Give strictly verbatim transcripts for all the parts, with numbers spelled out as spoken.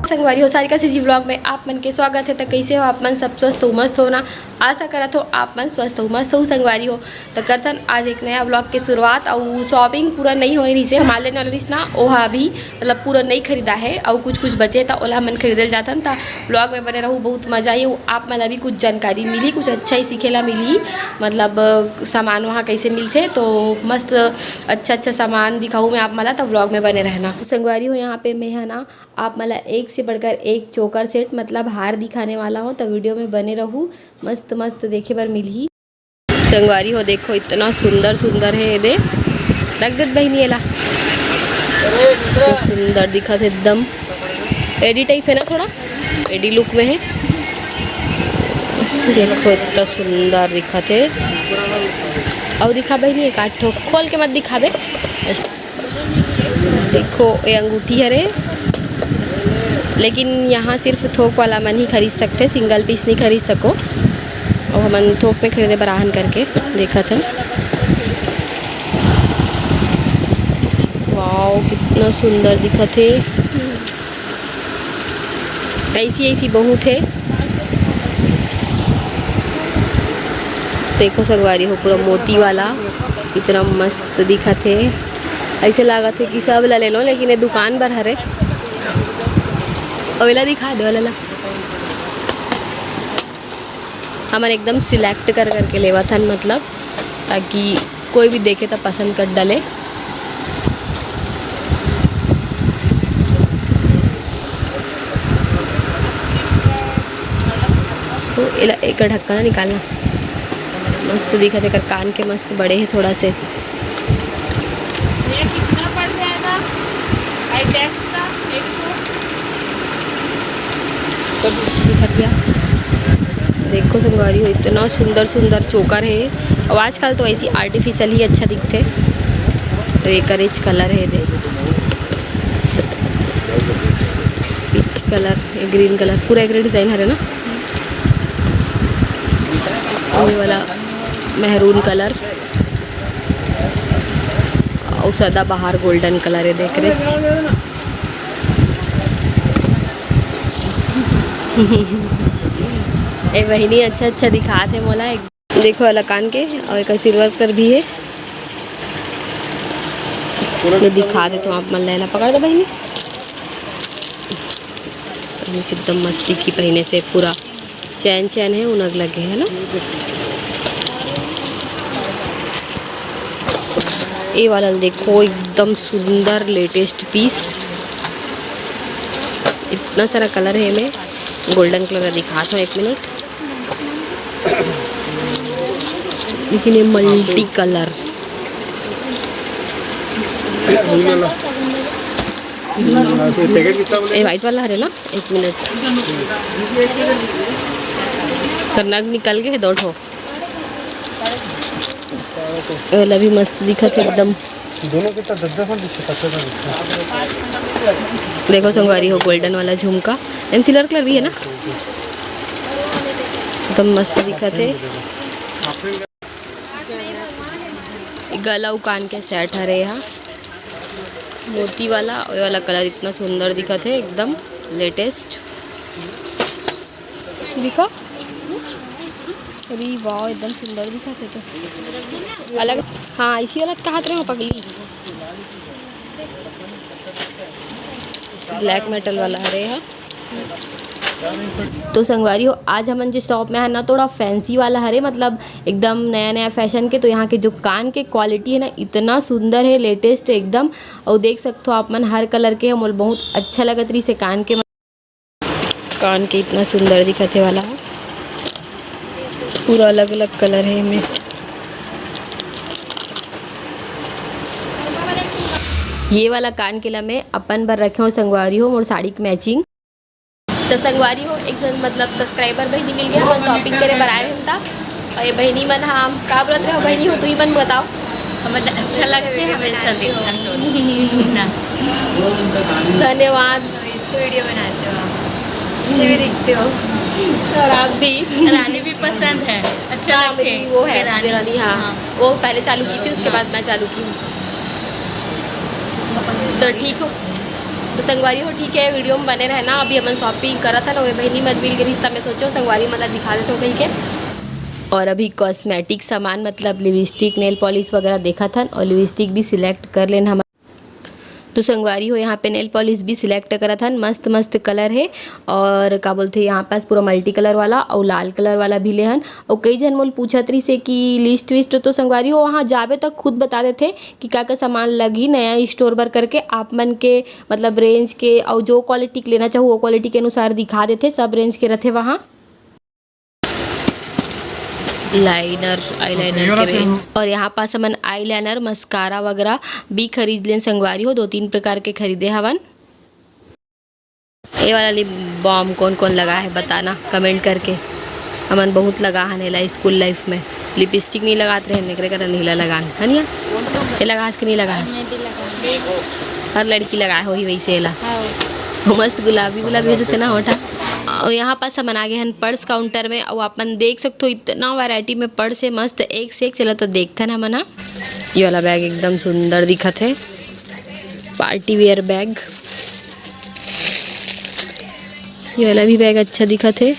संगवारी हो, सारिका सी जी vlog में आप मन के स्वागत है। त कइसे हो आप मन? सब स्वस्थ हो, मस्त हो ना? आशा करत हो आप मन स्वस्थ हो, मस्त हो संगवारी हो। त करथन आज एक नया vlog के शुरुआत। अउ shopping पूरा नइ होए रहिसे, सामान लेने वाला रहिस ना, ओहा अभी मतलब पूरा नइ खरीदा है, अउ कुछ कुछ बचे त ओला हमन खरीदे ल जाथन। त vlog में बने रहू, बहुत मजा आही। अउ आप मन ला भी कुछ जानकारी मिली, कुछ अच्छा ही सीखे ला मिली, मतलब सामान वहाँ कैसे मिलथे। तो मस्त अच्छा अच्छा सामान दिखाऊ मैं आप मन ला, त vlog में बने रहना। संगवारी हो, यहाँ पे मैं है ना आप मन ला एक से बढ़कर एक choker set मतलब हार दिखाने वाला हूँ, त video में बने रहू, मस्त मस्त देखे बर मिलही। संगवारी हो देखो, इतना सुंदर सुंदर है, ये दे रख देत बहिनी एला, इतना सुंदर दिखत है एकदम। एडी type है ना, थोड़ा एडी look में है। देखो इतना सुंदर दिखत है। अउ दिखा बहिनी, एक आध ठो खोल के मत दिखाबे। देखो, ये अंगूठी हरे, लेकिन यहाँ सिर्फ थोक वाला मन ही खरीद सकथे, single piece नहीं खरीद सको। अउ हमन थोक में खरीदे बर आहन करके देखत हन। वाओ, कितना सुंदर दिखत हे। ऐसी ऐसी बहुत है। देखो संगवारी हो, पूरा मोती वाला इतना मस्त दिखत है। ऐसे लागत है कि सब ला ले लो, लेकिन ये दुकान बर हरे। अउ एला दिखा दे वाला ला। हमन एकदम select कर करके लेवत हन, मतलब ताकि कोई भी देखे त पसंद कर डाले। तो एला, एकर ढक्कन निकालना। मस्त दिखत हे, एकर कान के मस्त बड़े हे थोड़ा से। ये कितना पड़ जाएगा? Itex का एक ठो। दिखत हे। देखो संगवारी हो, इतना सुंदर सुंदर choker हे। अउ आजकल तो ऐसी artificial ही अच्छा दिखथे। तो ये करेज colour हे, दे peach colour, ये green colour, पूरा एक design हरे ना। ये वाला maroon colour। अउ सदाबहार golden colour हे, देख रहे। ए बहिनी, अच्छा अच्छा दिखात हे मोला। देखो, एला कान के, अउ एक silver colour भी हे। मैं दिखा देता हूँ आप मन ला, एला पकड़ दो बहिनी। एकदम मस्ती की पहिने से पूरा चैन चैन है, उनक लगे है ना। ये वाला देखो, एकदम सुंदर latest piece, इतना सारा colour है। मैं golden colour का दिखाता हूँ, एक मिनट। लेकिन ये multi colour, ये white वाला हरे ना। एक मिनट, खतरनाक निकल के है दो ठो। ये वाला भी मस्त दिखत है एकदम। दोनों के तो दस दस में दिखते, पचास में दिखते। देखो संगवारी हो, golden वाला झुमका, एम silver colour भी है ना, एकदम मस्त दिखत है। गला अउ कान के set हरे, एहा मोती वाला, ये वाला colour इतना सुंदर दिखत है, एकदम latest। दिखा, अरे वाह, एकदम सुंदर दिखत है तो अलग। हाँ, इसी वाला कहा रहे हो पगली, black metal वाला हरे, एहा। तो संगवारी हो, आज हमन जे शॉप में है ना, थोड़ा फैंसी वाला हरे, मतलब एकदम नया नया फैशन के। तो यहाँ के जो कान के क्वालिटी है ना, इतना सुंदर है, लेटेस्ट एकदम। और देख सकते हो आप मन, हर कलर के है, मोला बहुत अच्छा लगत रही से कान के। कान के इतना सुंदर दिखत हे वाला, पूरा अलग अलग कलर है एमे। ये वाला कान के ला मैं अपन बर रखे हो संगवारी हो, मोर साड़ी के मैचिंग। तो संगवारी हो, एक जन मतलब सब्सक्राइबर बहिनी मिल गया, हमन शॉपिंग करे बर आए रहन ता। और ये बहिनी मन, हम का बोलत रहे हो बहिनी हो, तू ही मन बताओ। हमर अच्छा लगथे, हमेशा देखना तो। ना। धन्यवाद। अच्छा वीडियो बनाते हो आप, अच्छे भी दिखते हो। और आप भी। रानी भी पसंद है, अच्छा हाँ, लगते मेरी हैं वो है, ये रानी। रानी, हाँ। हाँ। वो पहले चालू की थी, उसके बाद मैं चालू की हूँ। तो ठीक हो, तो संगवारी हो, ठीक है, वीडियो में बने रहना। अभी हमन शॉपिंग करत हन, वो बहिनी मन मिल के रिश्ता में सोचो संगवारी मन ला दिखा देथो कही के। और अभी कॉस्मेटिक सामान, मतलब लिपस्टिक, नेल पॉलिश वगैरह देखत हन और लिपस्टिक भी सिलेक्ट कर लेन हमन। तो संगवारी हो, यहाँ पे नेल पॉलिश भी सिलेक्ट करत हन, मस्त मस्त कलर है। और का बोलथे, यहाँ पास पूरा मल्टी कलर वाला और लाल कलर वाला भी ले हन। और कई झन मोल पूछत रहिस हे कि लिस्ट विस्ट, तो संगवारी हो, वहाँ जाबे तक खुद बता देथे कि का का सामान लगही नया स्टोर बर करके। आप मन के मतलब रेंज के और जो क्वालिटी के लेना चाहो, वो क्वालिटी के अनुसार दिखा देथे, सब रेंज के रथे वहाँ। लाइनर, आईलाइनर के रेंज। और यहाँ पास हमन आईलाइनर, मस्कारा वगैरह भी खरीद लेन संगवारी हो, दो तीन प्रकार के खरीदे हवन। ये वाला लिप बाम कौन कौन लगा है बताना कमेंट करके। हमन बहुत लगा हन एला स्कूल लाइफ में। लिपस्टिक नहीं लगात रहे, एकरे कारण नीला लगान, है निया? ये लगास के नहीं लगास? मैं भी लगा। हर लड़की लगाए होही वैसे एला। हाँ। वो मस्त गुलाबी गुलाबी हो जते ना होठा। और यहाँ पास हमन आ गए हन पर्स काउंटर में, और अपन देख सकते हो इतना वैरायटी में पर्स है मस्त एक से एक। चलो तो देखते हैं हमन हा। ये वाला बैग एकदम सुंदर दिखत है, पार्टी वियर बैग। ये वाला भी बैग अच्छा दिखत है।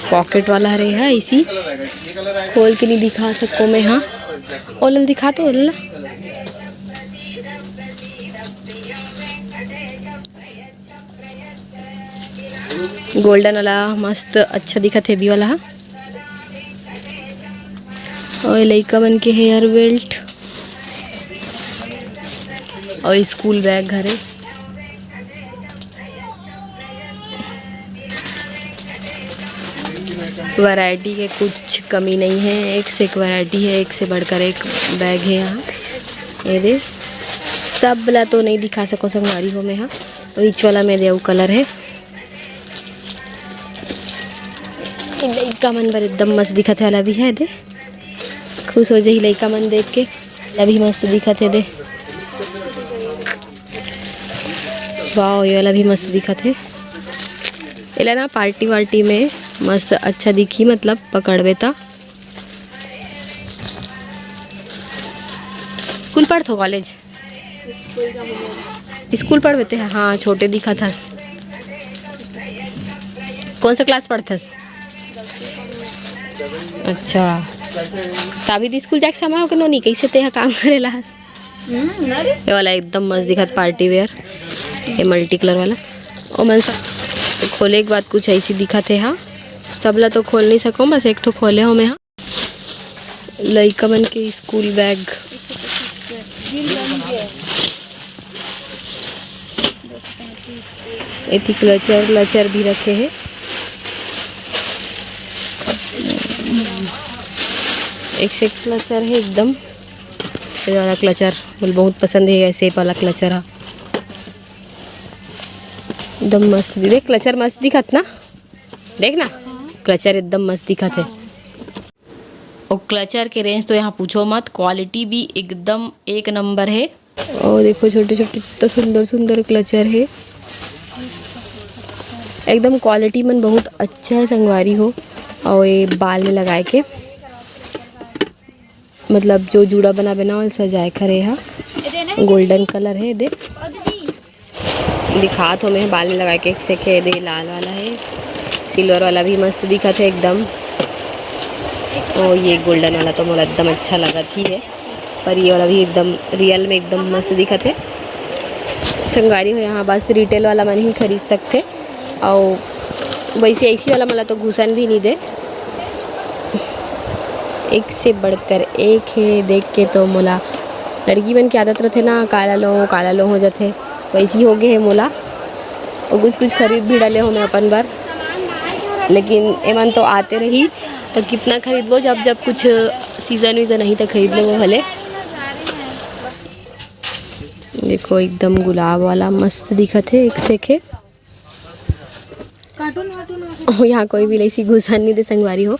पॉकेट वाला हरे हा, इसी खोल के नहीं दिखा सको मैं। हाँ, ओला दिखा तो, ओला। गोल्डन वाला मस्त अच्छा दिखत हे, भी वाला हा। और लइका मन के हेयर बेल्ट और स्कूल बैग घरे। वैरायटी के कुछ कमी नहीं है, एक से एक वैरायटी है, एक से बढ़कर एक बैग है यहाँ। ये दे, सब ला तो नहीं दिखा सको संगवारी हो मैं हा। रिच वाला में दे अउ कलर है। लइका मन बर एकदम मस्त दिखत है वाला भी है दे, खुश हो जाही लइका मन देख के। वाला भी मस्त दिखत है दे, वाओ ये वाला भी मस्त दिखत है। एला ना पार्टी वार्टी में मस्त अच्छा दिखी, मतलब पकड़बे त। School पढ़थो college? स्कूल पढ़बे ते? हाँ, छोटे दिखत हस। कौन सा क्लास पढ़थस? अच्छा, त अभी त स्कूल जाके समय हो के नोनी, कैसे ते ह काम करे ला हस? हम्म, अरे। ये वाला एकदम मस्त दिखत पार्टी वेयर, ये मल्टी कलर वाला। ओमन सब खोले के बाद कुछ ऐसी दिखत है। हाँ, सबला तो खोल नहीं सको, बस एक ठो खोले हो मैं। हाँ, लइका मन के स्कूल बैग। एती क्लचर लचर भी रखे हे। एक से एक क्लचर हे एकदम। ये वाला क्लचर मोला बहुत पसंद हे, ऐसे वाला क्लचर हा एकदम मस्त। देख क्लचर मस्त दिखत ना, देख ना क्लचर एकदम मस्त दिखत हे। और क्लचर के रेंज तो यहाँ पूछो मत, क्वालिटी भी एकदम एक नंबर है। और देखो छोटे छोटे इतना सुंदर सुंदर क्लचर है, एकदम क्वालिटी मन बहुत अच्छा है संगवारी हो। और ये बाल में लगाए के मतलब जो जूड़ा बनाबे ना, ओला सजाए के हरे हा। गोल्डन कलर है, दे दिखात हो मैं बाल में लगाए के, एक से एक है दे, लाल वाला है, सिल्वर वाला भी मस्त दिखत है एकदम। ओ ये गोल्डन वाला तो मोला एकदम अच्छा लगत ही है। पर ये वाला भी एकदम रियल में एकदम मस्त दिखत हे। संगवारी हो, यहाँ बस रिटेल वाला मन ही खरीद सकथे, अउ वैसे ऐसी वाला मन ला तो घुसन भी नहीं दे। एक से बढ़कर एक हे, देख के तो मोला लड़की मन के आदत रथे ना, काला लो काला लो हो जाथे, वैसी हो गए हे मोला। और कुछ कुछ खरीद भी डाले हो मैं अपन बर, लेकिन एमन तो आते रही, तो कितना खरीदबो, जब जब कुछ सीजन वीजन नहीं तो खरीद लेबो भले। देखो, एकदम गुलाब वाला मस्त दिखत हे, एक से एक हे। कार्टून वार्टून वगैरह। यहाँ कोई भी लैसी घुसन नहीं दे संगवारी हो,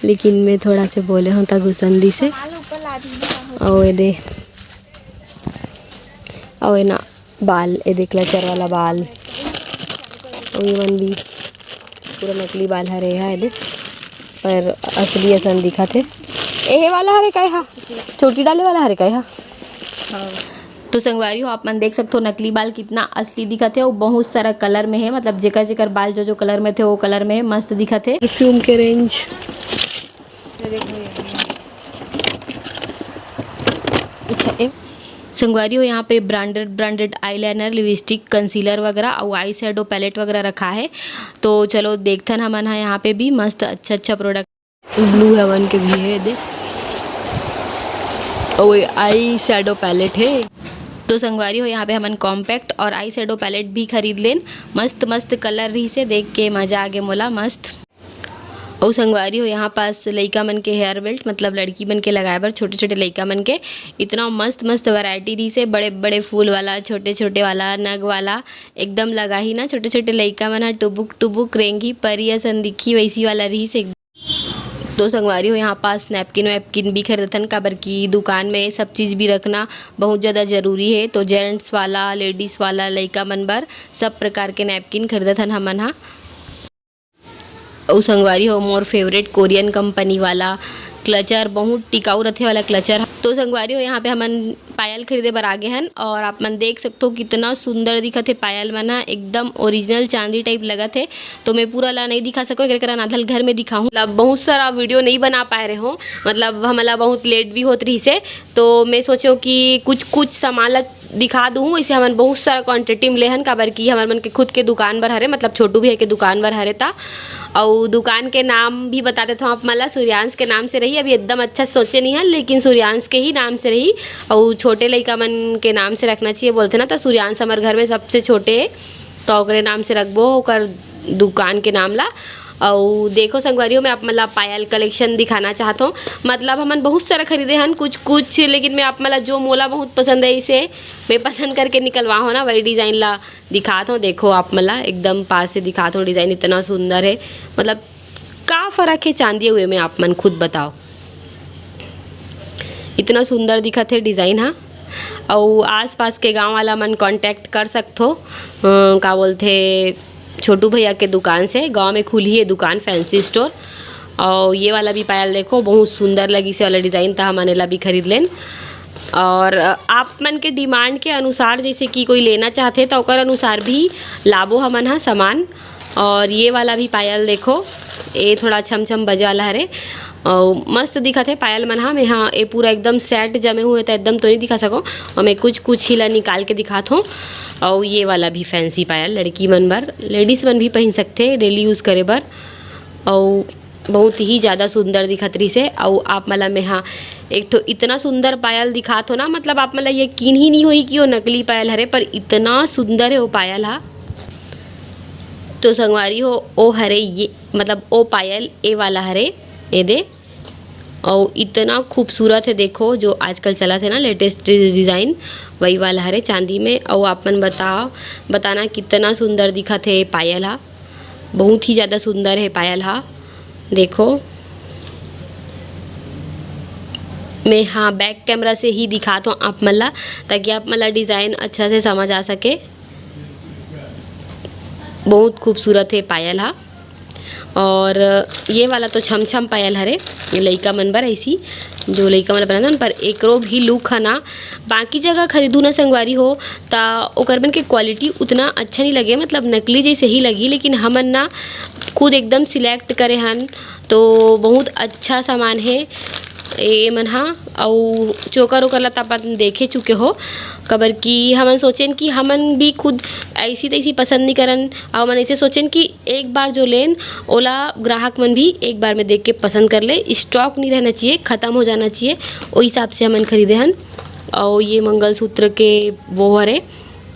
लेकिन मैं थोड़ा से बोले हूँ त घुसन दिस हे। सामान ऊपर ला दीजिए, बहुत। अउ ये दे, अउ ये ना बाल, ये देख ला, चर वाला बाल, अउ ये मन भी पूरा नकली बाल हरे हा, ये दे, पर असली असन दिखत हे। एहे वाला हरे काय हा? चोटी डाले वाला हरे काय हा? हाँ। तो संगवारी हो, आप मन देख सकथो नकली बाल कितना असली दिखत हे। वो बहुत सारा कलर में है, मतलब जेकर जेकर बाल जो जो कलर में थे वो कलर में है, मस्त दिखत हे। परफ्यूम के रेंज। अच्छा, ए, संगवारी हो, यहाँ पे branded branded eyeliner, lipstick, concealer वगैरह और आई शैडो पैलेट वगैरह रखा है। तो चलो देखथन हमन हा यहाँ पे भी मस्त अच्छा अच्छा प्रोडक्ट। ब्लू हेवन के भी है, देख, और आई शैडो पैलेट है। तो संगवारी हो, यहाँ पे हमन कॉम्पैक्ट और आई शैडो पैलेट भी खरीद लेन। मस्त मस्त कलर रही से देख के मजा आ गए मोला, मस्त। और संगवारी हो, यहाँ पास लइका मन के हेयर बेल्ट, मतलब लड़की मन के लगाए बर, छोटे छोटे लइका मन के, इतना मस्त मस्त वैरायटी रही से, बड़े बड़े फूल वाला, छोटे छोटे वाला, नग वाला, एकदम लगा ही ना, छोटे छोटे लइका मन ह टुबुक टुबुक रेंगी परी असन दिखी, वैसी वाला रही से। तो संगवारी हो, यहाँ पास नैपकिन वैपकिन भी खरीदथन, काबर की दुकान में सब चीज़ भी रखना बहुत ज़्यादा ज़रूरी है। तो जेंट्स वाला, लेडीज़ वाला, लइका मन बर सब प्रकार के नैपकिन खरीदथन हमन हा। अउ संगवारी हो, मोर फेवरेट कोरियन कंपनी वाला क्लचर, बहुत टिकाऊ रथे वाला क्लचर। तो संगवारी हो, यहाँ पे हमन पायल खरीदे बर आगे हन और आप मन देख सकथो कितना सुंदर दिखत हे पायल मन ह, एकदम ओरिजिनल चांदी टाइप लगत हे। तो मैं पूरा ला नहीं दिखा सको, एकरे कारण आधल घर में दिखाहूँ। मतलब बहुत सारा वीडियो नहीं बना पाए रहे हो, मतलब हमला बहुत लेट भी होत रही से, तो मैं सोचो कि कुछ कुछ सामान ला दिखा दूँ। वैसे हमन बहुत सारा क्वांटिटी में ले हन, काबर कि हमर मन के खुद के दुकान बर हरे, मतलब छोटू भैया के दुकान बर हरे ता। अउ दुकान के नाम भी बता देथव आप मन ला, सूर्यांश के नाम से रही। अभी एकदम अच्छा सोचे नहीं है, लेकिन सूर्यांश के ही नाम से रही। अउ छोटे लइका मन के नाम से रखना चाहिए बोलथे ना, तो सूर्यांश हमर घर में सबसे छोटे है, तो ओकरे नाम से रखबो ओकर दुकान के नाम ला। अउ देखो संगवारी हो, मैं आप मन ला पायल कलेक्शन दिखाना चाहत हूँ। मतलब हमन बहुत सारा खरीदे हन, कुछ कुछ, लेकिन मैं आप मन ला जो मोला बहुत पसंद है, इसे मैं पसंद करके निकलवा हो ना, वही डिज़ाइन ला दिखात हूँ। देखो आप मन ला एकदम पास से दिखात हूँ, डिज़ाइन इतना सुंदर है, मतलब का फ़र्क है चांदी हुए में, आप मन खुद बताओ। इतना सुंदर दिखत है डिज़ाइन हा। अउ आसपास के गांव वाला मन कॉन्टैक्ट कर सकथो, अ, का बोलथे, छोटू भैया के दुकान से। गांव में खुली है दुकान, फैंसी स्टोर। और ये वाला भी पायल देखो, बहुत सुंदर लगी से वाला डिज़ाइन, तो हमन एला भी खरीद लेन। और, अ, आप मन के डिमांड के अनुसार, जैसे कि कोई लेना चाहथे, तो ओकर अनुसार भी लाबो हमन हा सामान। और ये वाला भी पायल देखो, ये थोड़ा छम छम बजे वाला हरे। अउ मस्त दिखत हे पायल मन हा। मैं हा, ये पूरा एकदम सेट जमे हुए, तो एकदम तो नहीं दिखा सको, और मैं कुछ कुछ ही ला निकाल के दिखात हूँ। और ये वाला भी फैंसी पायल लड़की मन बर, लेडीज मन भी पहन सकथे डेली यूज़ करे बर। और बहुत ही ज़्यादा सुंदर दिखत रहिस हे। अउ आप मन ला मैं हा एक ठो इतना सुंदर पायल दिखात हो ना, मतलब आप मन ला यकीन ही नहीं होही कि वो नकली पायल हरे, पर इतना सुंदर है वो पायल हा। तो संगवारी हो, ओ हरे ये, मतलब ओ पायल ए वाला हरे, ए दे। अउ इतना खूबसूरत है, देखो जो आजकल चलत है ना लेटेस्ट डिज़ाइन, वही वाला हरे चांदी में। अउ आप मन बताओ, बताना कितना सुंदर दिखत है पायल हा, बहुत ही ज़्यादा सुंदर है पायल हा। देखो मैं, हाँ, बैक कैमरा से ही दिखात हूँ आप मन ला, ताकि आप मन ला डिज़ाइन अच्छा से समझ आ सके। बहुत खूबसूरत है पायल हा। और ये वाला तो छम छम पायल हरे, ये लइका मन बर ऐसी, जो लइका मन ला पहनाथन, पर एकरो भी लुक है ना, बाकी जगह खरीदू ना संगवारी हो, ता ओकर मन के क्वालिटी उतना अच्छा नहीं लगे, मतलब नकली जैसे ही लगी, लेकिन हमन ना खुद एकदम सिलेक्ट करे हन, तो बहुत अच्छा सामान है। ए मन हा। अउ चोकर ओकर ला त अपन देखे चुके हो, काबर कि हमन सोचेन कि हमन भी खुद ऐसी तैसी पसंद नहीं करन। अउ हमन ऐसे सोचेन कि एक बार जो लेन, ओला ग्राहक मन भी एक बार में देख के पसंद कर ले। स्टॉक नहीं रहना चाहिए, ख़त्म हो जाना चाहिए, ओ हिसाब से हमन खरीदे हन। अउ ये मंगलसूत्र के वो हरे,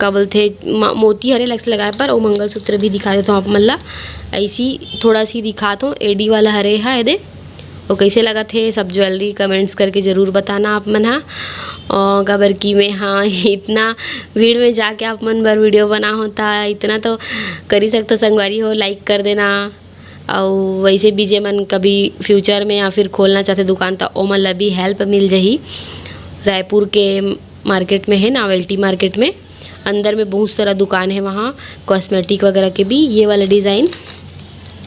का बोलथे, म-, मोती हरे अलग से लगाए पर, अउ मंगलसूत्र भी दिखा देथों आप मन ला। ऐसी थोड़ा सी दिखात हों, एडी वाला हरे हा, एदे। वो कैसे लगत हे, सब ज्वेलरी कमेंट्स करके ज़रूर बताना आप मन हा। अउ काबर कि मैं, हाँ, इतना भीड़ में जाके आप मन बर वीडियो बना होता, इतना तो कर ही सकते हो संगवारी हो, लाइक कर देना। अउ वैसे भी जे मन कभी फ्यूचर में या फिर खोलना चाहते दुकान, तो ओमन ला भी हेल्प मिल जाही। रायपुर के मार्केट में है, नावेल्टी मार्केट में, अंदर में बहुत सारा दुकान है वहाँ, कॉस्मेटिक वगैरह के भी। ये वाला डिज़ाइन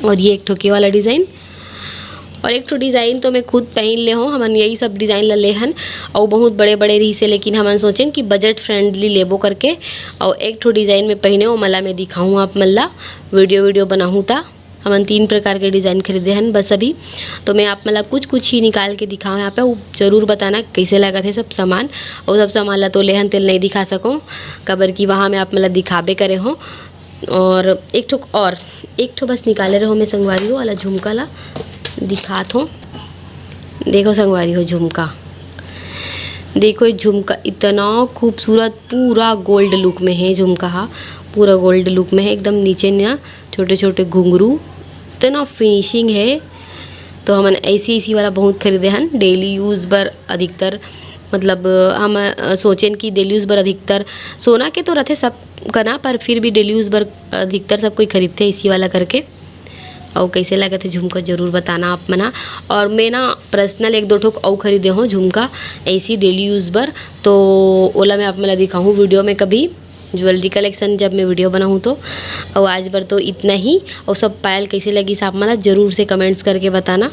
और ये एक ठो के वाला डिज़ाइन, और एक ठो डिज़ाइन तो मैं खुद पहन ले हूँ। हमन यही सब डिज़ाइन ला ले हन, और बहुत बड़े बड़े रही से, लेकिन हमन सोचेन कि बजट फ्रेंडली लेबो करके। और एक ठो डिज़ाइन में पहने, वो मला मैं दिखाऊँ आप मन ला, वीडियो वीडियो बनाहूँ ता। हमन तीन प्रकार के डिज़ाइन खरीदे हन बस अभी, तो मैं आप मन ला कुछ कुछ ही निकाल के दिखाऊँ यहाँ पे। वो जरूर बताना कैसे लगत है सब सामान, और सब सामान ला तो ले हन, तेल नहीं दिखा सकूँ, काबर कि वहाँ मैं आप मन ला दिखाबे करे हूँ। और एक ठो, और एक ठो बस निकाले रहो मैं संगवारी हो वाला झुमका ला दिखात हूँ। देखो संगवारी हो झुमका, देखो ये झुमका इतना खूबसूरत, पूरा गोल्ड लुक में है झुमका हा, पूरा गोल्ड लुक में है एकदम। नीचे ना छोटे छोटे घुंघरू, इतना फिनिशिंग है। तो हमन ऐसी ऐसी वाला बहुत खरीदे हन डेली यूज़ बर अधिकतर। मतलब हम, अ, सोचेन कि डेली यूज़ बर अधिकतर, सोना के तो रथे सब कना, पर फिर भी डेली यूज़ बर अधिकतर सब कोई खरीदथे इसी वाला करके। अउ कैसे लगत है झुमका, जरूर बताना आप मन हा। और मैं ना पर्सनल एक दो ठोक अउ खरीदे हूँ झुमका ऐसी डेली यूज़ बर, तो ओला मैं आप मन ला दिखाहूँ वीडियो में कभी, ज्वेलरी कलेक्शन जब मैं वीडियो बनाहूँ तो। और आज बर तो इतना ही, और सब पायल कैसे लगी आप मन ला जरूर से कमेंट्स करके बताना।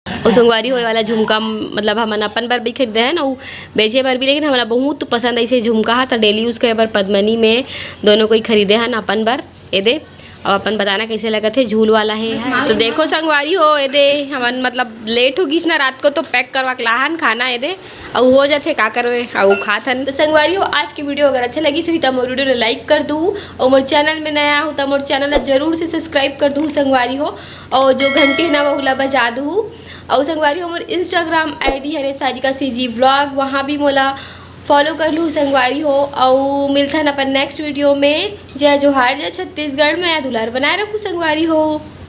और संगवारी होए वाला झुमका, मतलब हमन अपन बर भी खरीदे हन और बेचे बर भी, लेकिन हमरा बहुत पसंद ऐसे झुमका हा, तो डेली यूज़ करे बर पद्मनी में दोनों कोई खरीदे हन अपन बर। ये दे, अब अपन बताना कैसे लगत है, झूल वाला है। तो देखो संगवारी हो, ये दे हमन मतलब लेट हो गिस ना रात को, तो पैक करवा के लाहन खाना, ये दे अउ हो जाथे, का करवे, अउ खात हन। तो संगवारी हो, आज की वीडियो अगर अच्छा लगी सही तो मोर वीडियो ला लाइक कर दू, और मोर चैनल में नया हो तो मोर चैनल ला जरूर से सब्सक्राइब कर दू संगवारी हो, और जो घंटी है ना वहू ला बजा दू। और संगवारी हो, मोर इंस्टाग्राम आईडी हरे सारिका सीजी व्लॉग, वहाँ भी मोला फॉलो कर लू संगवारी हो। और मिलथन अपन नेक्स्ट वीडियो में। जय जोहार, जय छत्तीसगढ़, मया दुलार बनाए रखू संगवारी हो।